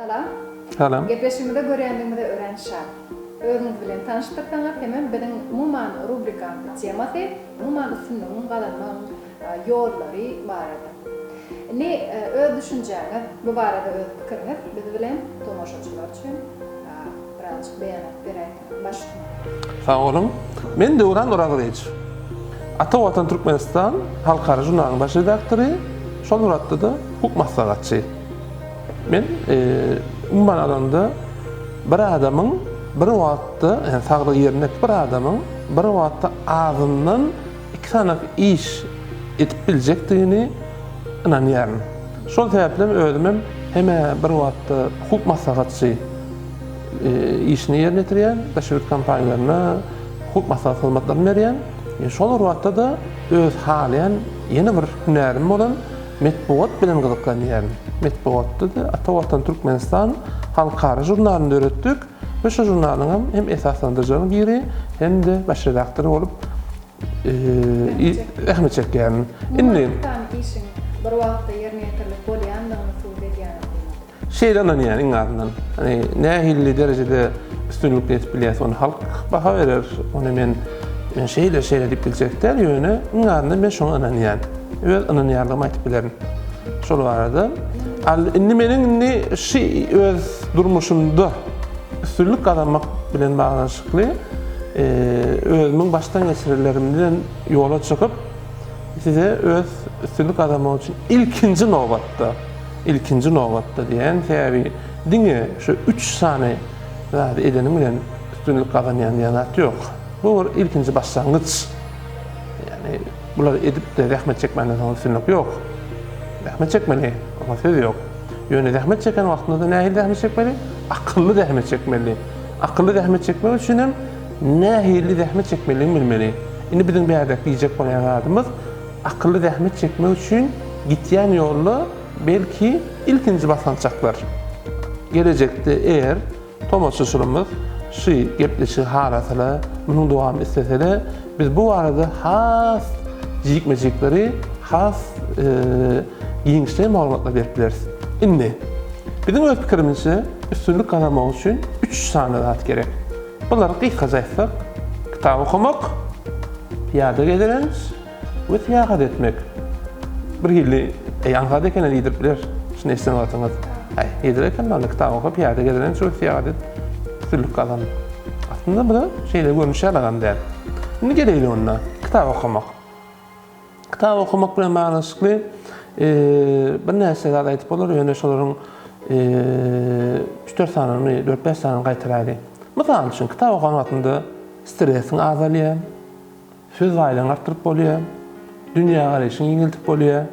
Salam. Salam. Gepleşigimizde görýändigimize örän şat. Özüňiz bilen tanyşdyrsaňyz hemem biziň umuman rubrikamyzyň temasy umuman üstünligiň gazanmagyň ýollary barada. Indi öz düşünjäňiz, bu barada öz pikiriňiz biz bilen tomaşaçylar üçin birazjyk beýanat beräýseňiz. Baş üstüne. Sag boluň. Men Döwran Orazgylyç. Ata Watan Türkmenistan halkara žurnalynyň baş redaktory, şol bir wagtda-da hukuk maslahatçy. Men umuman alanda bir adamyň bir wagtda, ýagny saglygy ýerindäki bir adamyň bir wagtda azyndan iki sany iş edip biljekdigini ynanýaryn. Şol sebäpli hem özümem hem-ä bir wagtda hukuk maslahatçy işini ýerine ýetirýän, daşary ýurt kompaniýalaryna hukuk maslahat hyzmatlaryny berýän. Şol bir wagtda-da öz halaýan ýene bir hünärim bolan Metbugat bilen gyzyklanýaryn. Metbugatda-da Ata Watan Türkmenistan halkara žurnalyny döretdik we şo žurnalyň hem hem esaslandyryjylaryň biri hem-de baş redaktory bolup zähmet çekýärin. Indi. Muňa sany işiň bir wagtda ýerine ýetirilip bolýandygyny subut edýäňiz diýmek. Şeýle ynanýan iň azyndan. Hani nähili derejede üstünlikli edip bilýäs ony halk baha berer. Ony men men şeýle şeýle diýip biljek däl, ýöne iň azyndan men şoňa ynanýan. Öz ynanýanlygymy aýdyp bilerin. Şol barada. Al indi meniň indi şu öz durmuşymda üstünlik gazanmak bilen baglanyşykly özümiň başdan geçirenlerimden ýola çykyp size öz üstünlik gazanmak üçin ilkinji nobatda Ilkinji nobatda diýen, sebäbi diňe şu üç sany zady edeniň bilen üstünlik gazanýan diýen zat ýok. Bu bir ilkinji başlangyç. Ýagny bulary edip-de zähmet çekmänden soň üstünlik ýok. Zähmet çekmeli, oňa söz ýok. Ýöne zähmet çeken wagtynda-da nähili zähmet çekmeli? Akylly zähmet çekmeli. Akylly zähmet çekmek üçin hem nähili zähmet çekmelidigini bilmeli. Indi biziň bärde diýjek bolýan zadymyz Akylly zähmet çekmek üçin gitýän ýolda belki ilkinji basgançaklar. Gelejekde eger tomaşaçylarymyz şu gepleşigi halasalar, munuň dowamyny isleseler, biz bu barada has jikme-jikleri, has giňişleýin maglumatlar berip bileris. Indi, biziň öz pikirimizçe, üstünlik gazanmak üçin üç sany zat gerek. Bulary gysgaça aýtsak, kitap okamak, Pyýada gezelenç we syýahat etmek. Bir hili, eý, aňsat eken-ä diýdirip biler, şuny eşiden wagtyňyz. Äý, ýedir eken-dä onda kitap oka, pyýada gezelenç we syýahat et, üstünlik gazan. Aslynda bu-da şeýle görnüşi ýalagam däl. Indi geleýli onda, kitap okamak. Kitap okamak bilen baglanyşykly birnäçe zat aýdyp bolar, ýöne şolaryň üç-dört sanyny, dört-bäş sanyny gaýtalaýly. Mysal üçin, kitap okan wagtyňda Stresiň azalýar, söz baýlygyňy artdyryp bolýar, dünýägaraýşyňy giňeldip bolýar,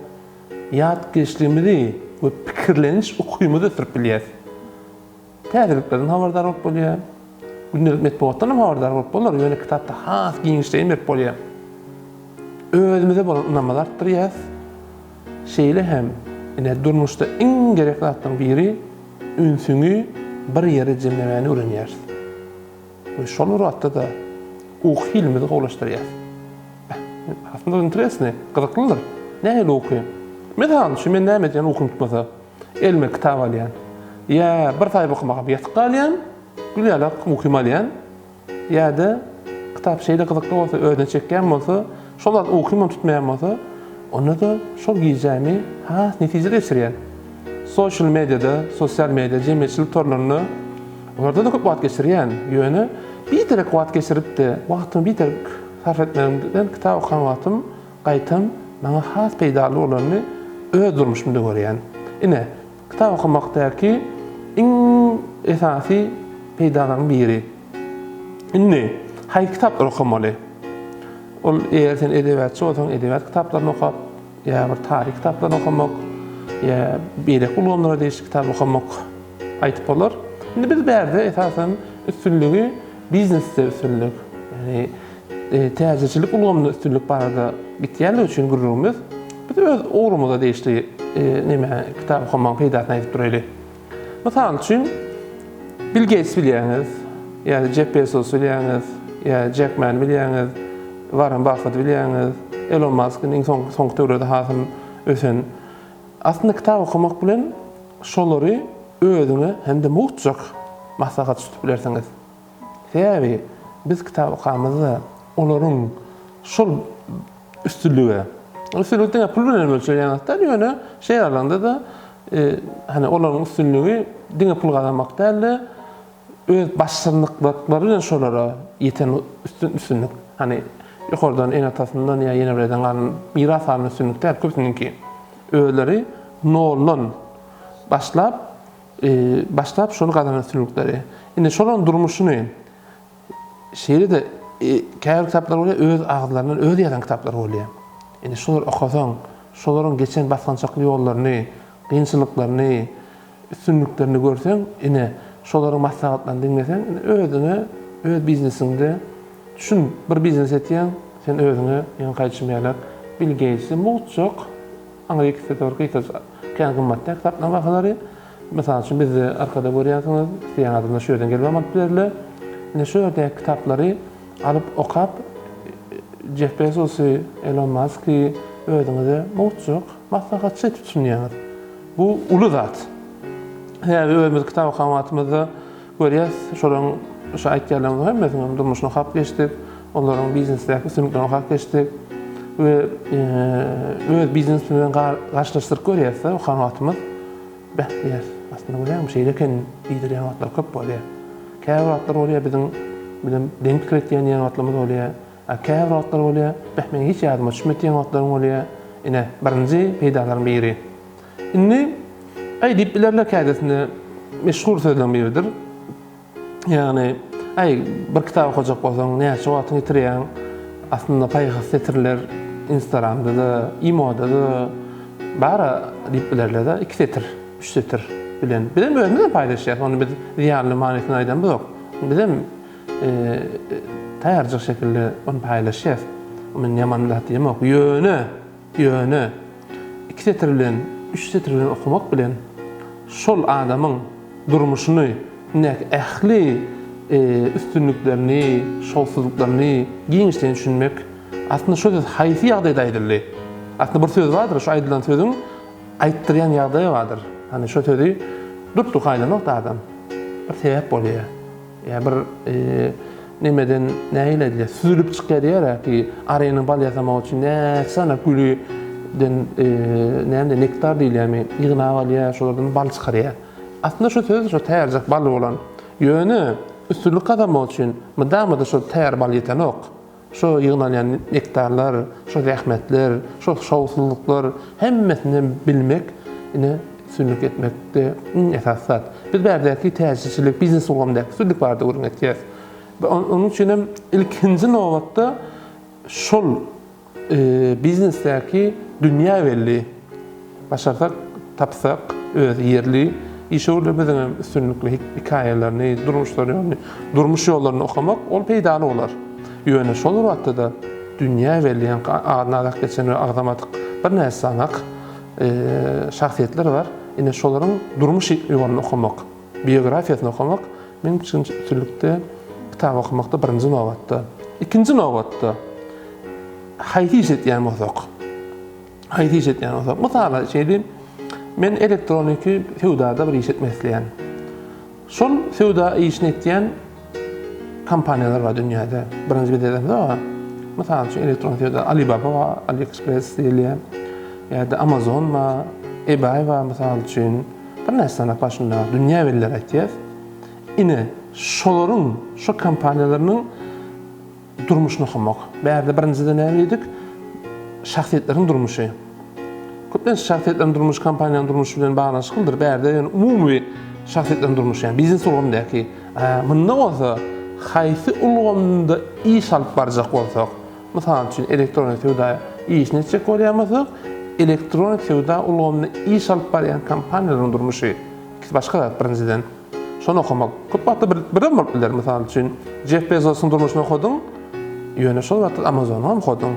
ýatkeşligimizi we pikirleniş ukybymyzy ösdürip bilýäris. Täzeliklerden habardar bolup bolýar. Gündelik metbugatdan hem habardar bolup bolar, ýöne kitapda has giňişleýin berip bolýar. Özümize bolan ynamymyzy artdyrýarys. Şeýle hem, ine, durmuşda iň gerek zatlaryň biri ünsüňi bir ýere jemlemäni öwrenýäris. We şol bir wagtda-da uky hilimizi gowulaşdyrýar. Aslynda interesny, gyzyklydyr. Nähili uky? Mysal üçin, men näme edýän ukym tutmasa? Elime kitap alýan. Ýa bir saýba okamagam ýatyp galýan, gül ýalak ukymy alýan. Ýa-da kitap şeýle gyzykly bolsa, özüne çekýän bolsa, şol wagt ukymam tutmaýan bolsa, onda-da şol gijämi has netijeli geçirýän. Social mediada, sosial media, jemgyýetçilik torlarynda olarda-da köp wagt geçirýän. Ýöne biderek wagt geçirip-de, wagtymy biderek sarp etmegimden kitap okan wagtym gaýtam maňa has peýdaly bolanyny öz durmuşymda görýän. Ine, kitap okamakdaky iň esasy peýdalaryň biri. Indi, haýsy kitaplary okamaly? Ol eger sen edebiýatçy bolsaň, edebiýat kitaplaryny okap, ýa bir taryh kitaplaryny okamak, ýa beýleki ulgamlara degişli kitap okamak aýdyp bolar. Indi biz bärde esasan üstünligi biznesde üstünlik, ýagny e, täjirçilik ulgamynda üstünlik barada gitýänligi üçin gürrüňimiz biz öz ugrumyza degişli e, neme kitap okamagyň peýdasyny aýdyp duraýly. Mysal üçin, Bill Geýts bilýäňiz, ýa Jeff Bezos bilýäňiz, ýa Jack Many bilýäňiz, Warren Buffett bilýäňiz, Elon Musk iň soňky soňky döwürlerde hasam ösen. Aslynda kitap okamak bilen şolary. özüňe hem-de mugtjak maslahatçy tutup bilersiňiz. Sebäbi biz kitap okamyzda olaryň şol üstünlige, üstünlik diňe pul bilen ölçelýän zat däl, ýöne şeýle alanda-da, hany olaryň üstünligi diňe pul gazanmak däl-de, öz başarnyklary bilen şolara ýeten üstünlik. Hany ýokardan ene-atasyndan ýa ýene bir ýerden galan miras alan üstünlik däl köpüsiniňki. Özleri noldan başlap, başlap şol gazanan üstünlikleri. Indi şolaryň durmuşyny şeýle-de käbir kitaplar bolýar, öz agyzlaryndan özi ýazan kitaplar bolýar. Indi şolary okasaň, şolaryň geçen basgançakly ýollaryny, kynçylyklaryny, üstünliklerini görseň, ine, şolaryň maslahatlaryny diňleseň, ine, özüňe öz biznesiňde düşün, bir biznes etýäň, sen özüňe, ýaňky aýdyşym ýalak, Bill Geýtsi mugtjak, aňry gitse bir gysgaça, kän gymmat däl kitaplaryň bahalary. Mysal üçin, bizde arkada görýänsiňiz, isleýän adamlar şu ýerden gelibem alyp bilerler. Ine, şu ýerdäki kitaplary alyp okap, Jeff Bezosy, Elon Masky özüňize mugtjak maslahatçy edip düşünýäňiz. Bu uly zat. Sebäbi özümiz kitap okan wagtymyzda görýäs, şolaryň şu aýtýanlarynyň hemmesiniň durmuşyny okap geçdik, olaryň biznesdäki üstünliklerini okap geçdik we öz biznesimiz bilen garşylaşdyryp görýäs-de okan wagtymyz. Beh diýýäs, aslynda görýäňmi şeýle eken diýdirýän wagtlar köp bolýar. Käbir wagtlar bolýar biziň bilen deň pikir etýän diýen wagtlarymyz bolýar. A käbir wagtlar bolýar, beh meň hiç ýadyma düşmedi diýen wagtlaryň bolýar. Ine, birinji peýdalaryň biri. Indi, aý diýip bilerler kädesinde meşhur sözleriň biridir. Ýagny, aý bir kitap okajak bolsaň näçe wagtyňy ýitirýäň. Aslynda paýhas setirler Instagramda-da, imoda-da bar-a diýip bilerler-de, iki setir, üç setir bilen. Bizem özümizem paýlaşýas, ony biz zyýanly manysynda aýdamyzok. Bizem taýýarjyk şekilde ony paýlaşýas. Men ýaman zat diýemok. Ýöne, ýöne iki setir bilen, üç setir bilen okamak bilen şol adamyň durmuşyny, indäki ähli üstünliklerini, şowsuzlyklaryny giňişleýin düşünmek, aslynda şo söz haýsy ýagdaýda aýdyldy? Aslynda bir söz bardyr, şo aýdylan sözüň aýtdyrýan ýagdaýy bardyr. Hany şo sözi dup-duka aýdanok-da adam. Bir sebäp bolýar. Ýa bir nemeden nähili aýdylýar, süzülip çykýar diýýär-ä ki, arynyň bal ýasamagy üçin näçe sany gülüden näme diýýär, nektar diýilýärmi, ýygnap alýar, şolardan bal çykarýar. Aslynda şu söz şo taýýarjak bal bolan. Ýöne üstünlik gazanmak üçin mydama-da şol taýýar bal ýetenok. Şo ýygnalýan nektarlar, şo zähmetler, şo şowsuzlyklar hemmesini bilmek ine üstünlik etmekde iň esasy zat. Biz bärdäki täjirçilik, biznes ulgamyndaky üstünlik barada gürrüň etýäris. Onuň üçin hem ilkinji nobatda şol Biznesdäki dünýä belli, başarsak, tapsak öz ýerli işewürlerimiziň hem üstünlikli hekaýalaryny, durmuşlaryny, durmuş ýollaryny okamak ol peýdaly bolar. Ýöne şol bir wagtda-da dünýä belli, ýaňky adyny agzap geçen we agzamadyk birnäçe sanak şahsyýetler bar. Ine şolaryň durmuş ýoluny okamak, biografiýasyny okamak meň pikirimçe üstünlikde kitap okamakda birinji nobatda. Ikinji nobatda Haýsy iş etýän bolsak, haýsy iş etýän bolsak, mysala şeýle, men elektroniki söwdada bir iş etmek isleýän. Şol söwda işini etýän kompaniýalar bar dünýäde. Birinji biz edemizok ha. Mysal üçin elektron söwda Alibaba bar, AliExpress diýilýär. Ýa-da Amazon bar, eBay bar mysal üçin. Birnäçe sany bar şunda dünýä bellileri aýtýas. Ine, şolaryň, şo kompaniýalarynyň Durmuşyny okamak. Bärde birinjide näme diýdik? Şahsyýetleriň durmuşy. Köplenç şahsyýetleriň durmuşy kompaniýanyň durmuşy bilen baglanyşyklydyr. Bärde ýöne umumy şahsyýetleriň durmuşy, ýagny biznes ulgamyndaky. Munda bolsa haýsy ulgamda iş alyp barjak bolsak, mysal üçin elektronik söwda işini etjek bolýan bolsak, elektronik söwda ulgamynda iş alyp barýan kompaniýalaryň durmuşy. İkisi başga zat birinjiden. Şony okamak köp wagtda bir birem bolup biler. Mysal üçin, Jeff Bezosyň durmuşyny okadyň, ýöne şol wagtda Amazonyň hem okadyň.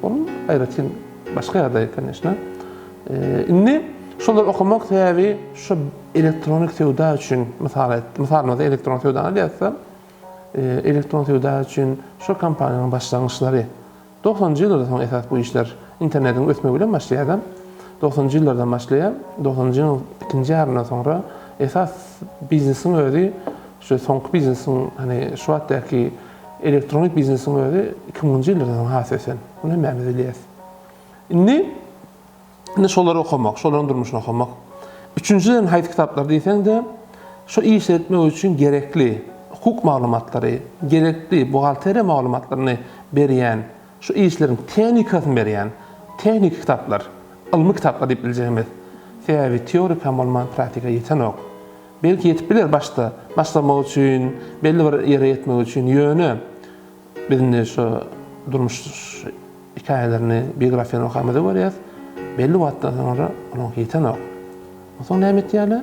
Ol aýratyn başga ýagdaý, koneçno. Indi şolary okamak sebäbi şu elektronik söwda üçin mysal et, mysalymyzda elektron söwdany alýarsa, elektron söwda üçin şol kompaniýanyň başlangyçlary Dogsanynjy ýyllardan soň esas bu işler internetiň ösmegi bilen başlaýar-da. Dogsanynjy ýyllardan başlaýar. Dogsanynjy ýylyň ikinji ýaryndan soňra Esas biznesiň özi şu soňky biznesiň hany şu wagtdaky elektronik biznesiň özi 2000-nji ýyllardan soň has ösen. Muny hemmämiz bilýäs. Indi indi şolary okamak, şolaryň durmuşyny okamak. Üçünjiden haýsy kitaplar diýseň-de, şu işi etmek üçin gerekli hukuk maglumatlary, gerekli buhgalteriýa maglumatlaryny berýän, şu işleriň tehnikasyny berýän tehniki kitaplar, ylmy kitaplar diýip biljegimiz. Sebäbi teorik hem bolman praktika ýetenok. Belki ýetip biler başda, başlamak üçin, belli bir ýere ýetmek üçin, ýöne biz indi şu durmuş hekaýalaryny, biografiýany okamyzda görýäs, belli wagtdan soňra olaňky ýetenok. Onsoň näme etýärler?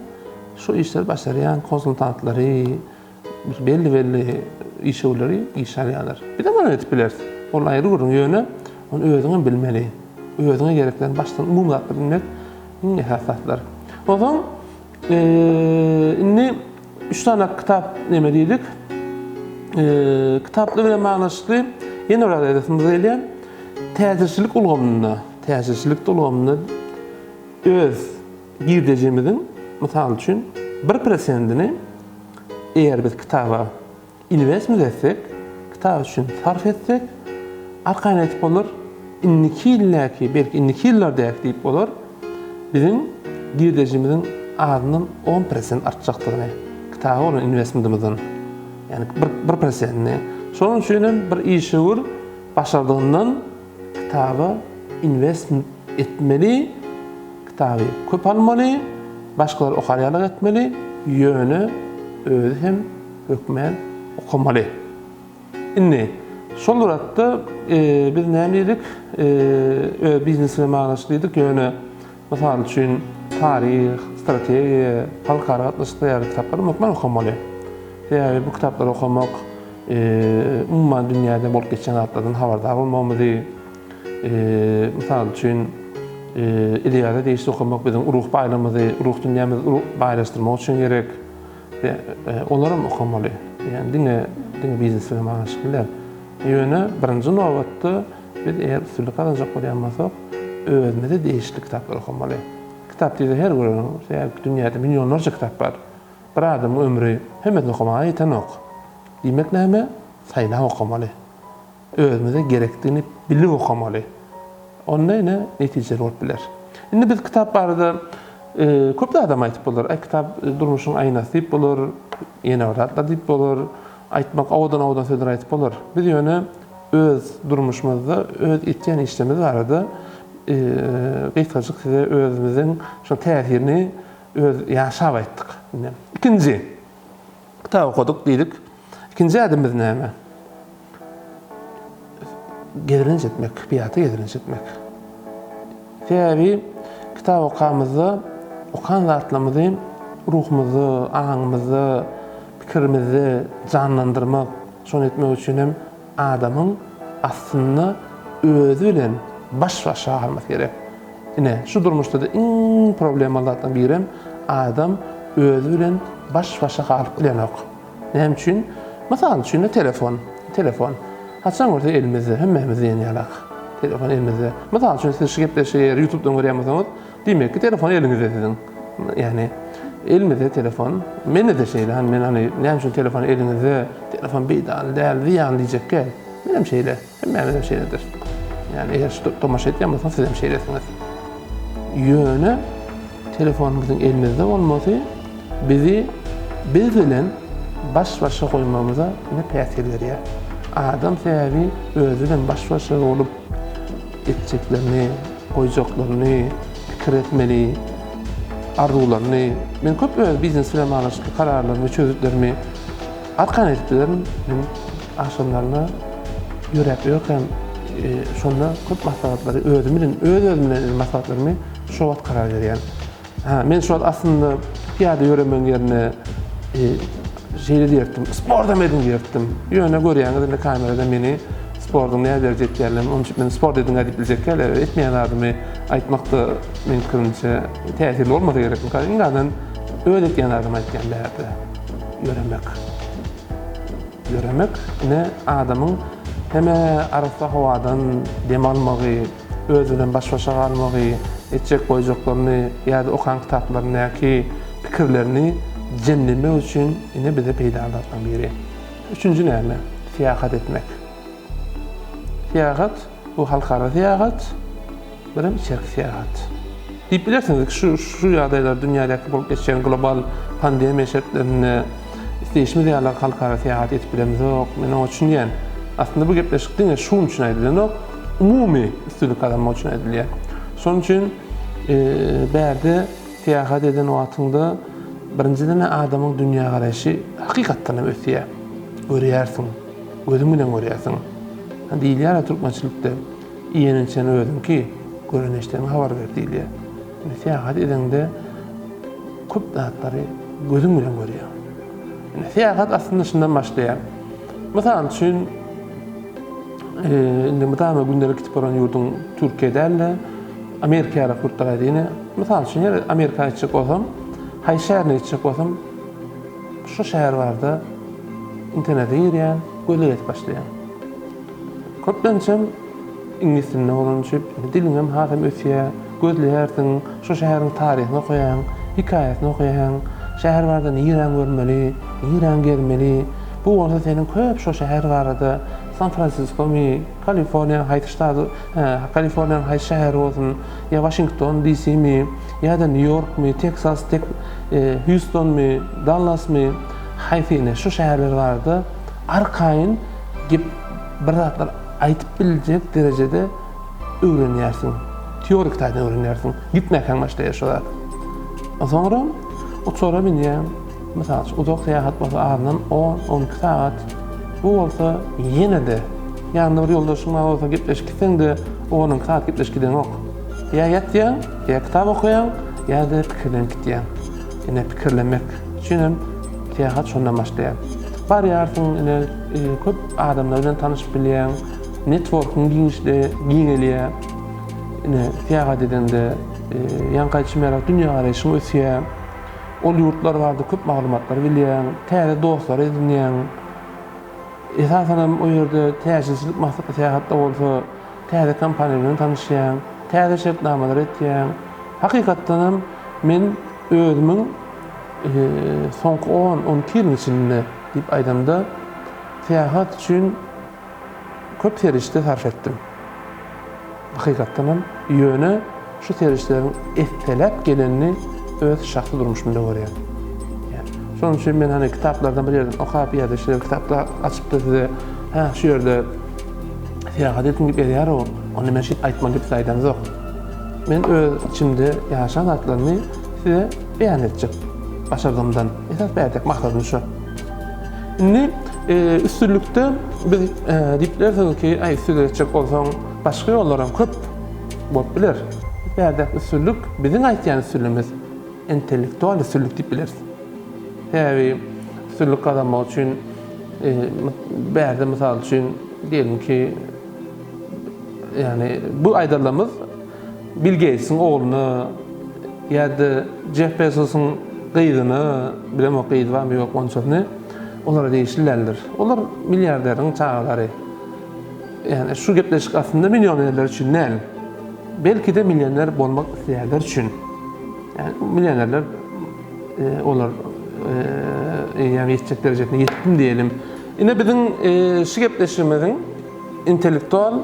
Şu işleri başarýan konsultantlary, belli-belli işewürleri işe alýarlar. Bizem ony edip bileris. Ol aýry gürrüň, ýöne ony özüňem bilmeli. Özüňe gereklerini başdan umumy zatlary bilmek iň esasy zatlar. Onsoň indi üç sany kitap neme diýdik. Kitaplar bilen baglanyşykly ýene bir zat aýdasymyz gelýär. Täjirçilik ulgamynda, täjirçilik ulgamynda öz girdejimiziň, mysal üçin, bir prosentini eger biz kitaba Investment etsek, kitap üçin sarp etsek, arkaýyn aýdyp bolar, indiki ýyldäki, belki indiki ýyllardäki diýip bolar, biziň girdejimiziň azyndan on prosent artjakdygyny, kitaba bolan investmentymyzdan, ýagny bir, bir prosentini. Şonuň üçin hem bir işewür başardygyndan kitaba investment etmeli, kitaby köp almaly, başgalar okar ýalyk etmeli, ýöne özi hem hökmän okamaly. Indi şol uratda biz näme diýdik? Öz biznes bilen baglanyşykly diýdik, ýöne mysal üçin taryh, strategiýa, halkara gatnaşyklar ýaly kitaplary hökman okamaly. Sebäbi bu kitaplary okamak umuman dünýäde bolup geçýän zatlardan habardar bolmagymyzy, mysal üçin edebiýata degişli okamak biziň ruh baýlygymyzy, ruh dünýämizi baýlaşdyrmak üçin gerek. Olaram okamaly. Ýagny diňe diňe biznes bilen baglanyşykly däl. Ýöne birinji nobatda biz eger üstünlik gazanjak bolýan bolsak, özümize degişli kitaplary okamaly. Kitap diýse her bir sebäbi dünýäde millionlarça kitap bar. Bir adamyň ömri hemmesini okamaga ýetenok. Diýmek näme? Saýlap okamaly. Özümize gerekdigini bilip okamaly. Onda ine netijeli bolup biler. Indi biz kitap barada köp zadam aýdyp bolar. Aý kitap durmuşyň aýnasy diýip bolar, ýene bir zatlar diýip bolar. Aýtmak owadan-owadan sözler aýdyp bolar. Biz ýöne öz durmuşymyzda öz etýän işlerimiz barada gysgajyk size özümiziň şol täsirini öz ýaşap aýtdyk. Indi ikinji kitap okadyk diýdik. Ikinji ädimimiz näme? Gezelenç etmek, pyýada gezelenç etmek. Sebäbi kitap okamyzda okan zatlarymyzy ruhumyzda, aňymyzda, pikirimizde janlandyrmak, şony etmek üçin hem adamyň aslynda özi bilen baş-başa galmasy gerek. Ine, şu durmuşda-da iň problemaly zatlaryň birem adam özi bilen baş-başa galyp bilenok. Näme üçin? Mysal üçin, telefon. Telefon. Haçan görse elimizde, hemmämiz diýen ýalak. Telefon elimizde. Mysal üçin, siz şu gepleşigi eger YouTube'dan görýän bolsaňyz, diýmek ki, telefon eliňizde siziň. Ýagny elimizde telefon. Mende-de şeýle, hani men hani näme üçin telefon eliňizde, telefon peýdaly däl, zyýanly diýjek däl. Menem şeýle. Hemmämizem şeýledir. Ýagny eger şu tomaşa edýän bolsaňyz sizem şeýlesiňiz. Ýöne telefonymyzyň elimizde bolmasy bizi biz bilen baş-başa goýmagymyza ine päsgel berýär. Adam sebäbi özi bilen baş-başa bolup etjeklerini, goýjaklaryny pikir etmeli, arzuwlaryny. Men köp öz biznes bilen baglanyşykly kararlarymy, çözgütlerimi Arkan edip bilerin men agşamlaryna ýöräp ýörkäm şonda köp maslahatlary özüm bilen öz-özüm bilen eden maslahatlarymy şo wagt karar berýän. Ha, men şo wagt aslynda pyýada ýöremegiň ýerine şeýle diýerdim, sportam ediň diýerdim. Ýöne görýäňiz indi kamerada meni sportuň näme derejede etýänligimi, onuň üçin men sport ediň diýip biljek däl, etmeýän zadymy aýtmak-da meniň pikirimçe täsirli bolmasa gerek. Iň azyndan öz etýän zadymy aýtýan bärde. Ýöremek. Ýöremek ine adamyň hem-ä arassa howadan dem almagy, özi bilen baş-başa galmagy, etjek-goýjaklaryny ýa-da okan kitaplaryndaky pikirlerini. jemlemek üçin ine bize peýdaly zatlaryň biri. Üçünji näme? Syýahat etmek. Syýahat, bu halkara syýahat, birem içerki syýahat. Diýip bilersiňiz, şu şu ýagdaýlar dünýädäki bolup geçýän global pandemiýa şertlerinde isleýşimiz ýaly halkara syýahat edip bilemizok. Men oňa düşünýän. Aslynda bu gepleşik diňe şuň üçin aýdylanok, umumy üstünlik gazanmak üçin aýdylýar. Şonuň üçin bärde syýahat eden wagtyňda birinjiden adamyň dünýägaraýşy hakykatdan hem ösýär. Görýärsiň, gözüň bilen görýärsiň. Diýilýär-ä türkmençilikde, Iýen-içen özüňki, gören-eşideniňe habar ber diýilýär. Indi syýahat edeňde köp zatlary gözüň bilen görýäň. Indi syýahat aslynda şundan başlaýar. Mysal üçin, indi mydama gündelik gidip baran ýurduň Türkiýe däl-de, Amerika ýaly ýurtlar aýdaýyn. Mysal üçin, ýene Amerika gitjek bolsam, haýsy şäherine gitjek bolsam, şu şäher barada internete girýän, gözleg edip başlaýan. Köplençem iňlis dilinde bolany üçin diliňem hasam ösýär, gözleýärsiň, şu şäheriň taryhyny okaýaň, hekaýasyny okaýaň, şäher barada niräň görmeli, niräň gezmeli. Bu bolsa seniň köp şo şäher barada, San Fransiskomy, Kaliforniýanyň haýsy ştady, hä, Kaliforniýanyň haýsy şäheri bolsun, ýa Waşington DC-mi, ýa-da Nýu-Ýorkmy, Teksas, Tek, Hýustonmy, Dallasmy, haýsy ine şu şäherler barada arkaýyn gep bir zatlar aýdyp biljek derejede öwrenýärsiň. Teorik taýdan öwrenýärsiň. Gitmäkäň başlaýar şo zat. Soňra uçara münýäň. Mysal üçin, uzak syýahat bolsa azyndan on, 12 sagat. Bu bolsa ýene-de ýanyňda bir ýoldaşyň bar bolsa gepleşip gitseň-de on-on iki sagat gepleşip gideňok. Ýa ýatýaň, ýa kitap okaýaň, ýa-da pikirlenip gitýäň. Ine pikirlenmek üçin hem syýahat şondan başlaýar. Barýarsyň, ine köp adamlar bilen tanyşyp bilýäň, networkyň giňişde giňelýär. Ine syýahat edeňde ýaňky aýdyşym ýaly dünýägaraýşyň ösýär. Ol ýurtlar barada köp maglumatlary bilýäň, täze dostlar edinýäň. Esasan hem o ýerde täjirçilik maksatly syýahatda bolsa täze kompaniýalar bilen tanyşýaň, täze şertnamalar etýäň. Hakykatdan hem men özümiň soňky on, 12 ýylyň içinde diýip aýdamda syýahat üçin köp serişde sarp etdim. Hakykatdan hem ýöne şu serişdeleriň esseläp gelenini öz şahsy durmuşymda görýän. Şonuň üçin men hani kitaplardan bir ýerden okap ýa-da şeýle kitaplar açyp-da size hä şu ýerde syýahat ediň diýip ýazýar o. Onda men şeýdip aýtmaly diýip size aýdamzok. Men öz içimde ýaşan zatlarymy size beýan etjek başardygymdan. Esas bärdäki maksadym şu. Indi üstünlikde biz diýip bilersiňiz ki, aý üstünlik etjek bolsaň başga ýollar hem köp bolup biler. Bärdäki üstünlik biziň aýtýan üstünligimiz intellektual üstünlik diýip bileris. Sebäbi üstünlik gazanmak üçin bärde mysal üçin diýelim ki, ýagny bu aýdanlarymyz Bill Geýtsiň ogluna ýa-da Jeff Bezosyň gyzyna, bilemok gyzy barmy ýokmy onçasyny, olara degişli däldir. Olar milliarderiň çagalary. Ýagny şu gepleşik aslynda millionerler üçin däl. Belki-de millioner bolmak isleýänler üçin. Ýagny millionerler e, olar e, eýýäm ýetjek derejesine ýetdim diýelim. Ine biziň e, şu gepleşigimiziň intellektual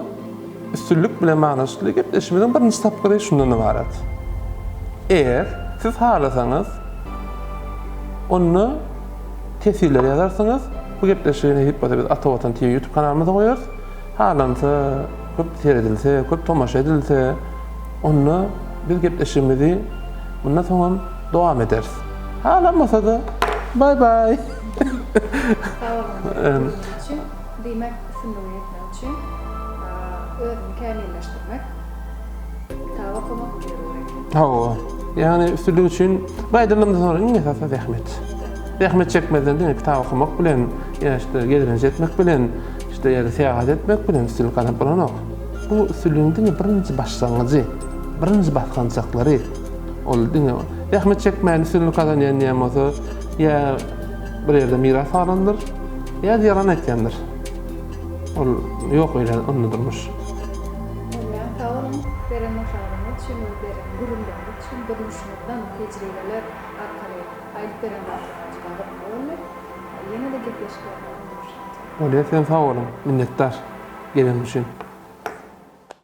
Üstünlik bilen baglanyşykly gepleşigimiziň birinji tapgyry şundan ybarat. Eger siz halasaňyz, onda teswirler ýazarsyňyz. Bu gepleşigi nesip bolsa biz Ata Watan TV YouTube kanalymyza goýarys. Halansa, köp seredilse, köp tomaşa edilse, onda biz gepleşigimizi mundan soňam dowam ederis. Halanmasa-da, baý-baý. Sag boluň. Diýmek, üstünlige ýetmek üçin özüňi kämilleşdirmek, kitap okamak zerur eken. Hawa. Ýagny üstünlik üçin bu aýdylandan soňra iň esasy zähmet. Zähmet çekmezden diňe kitap okamak bilen, ýa işte gezelenç etmek bilen, işte ýa-da syýahat etmek bilen üstünlik gazanyp bolanok. Bu üstünligiň diňe birinji başlangyjy, birinji basgançaklary. Ol diňe zähmet çekmän üstünlik gazanýan diýen bolsa, ýa bir ýerde miras galandyr, Ýa-da ýalan aýtýandyr. Ol ýok öýle onda durmuş. Bolýar sag boluň beren maslahatyňyz üçin we beren gürrüňleriňiz üçin durmuşyňyzdan tejribeler arkaly. Aýdyp beren zatlaryňyz juda gyzykly boldy. Ýene-de gepleşiklerden duşuşýança. Bolýar, sizem sag boluň. Minnetdar gelenim üçin.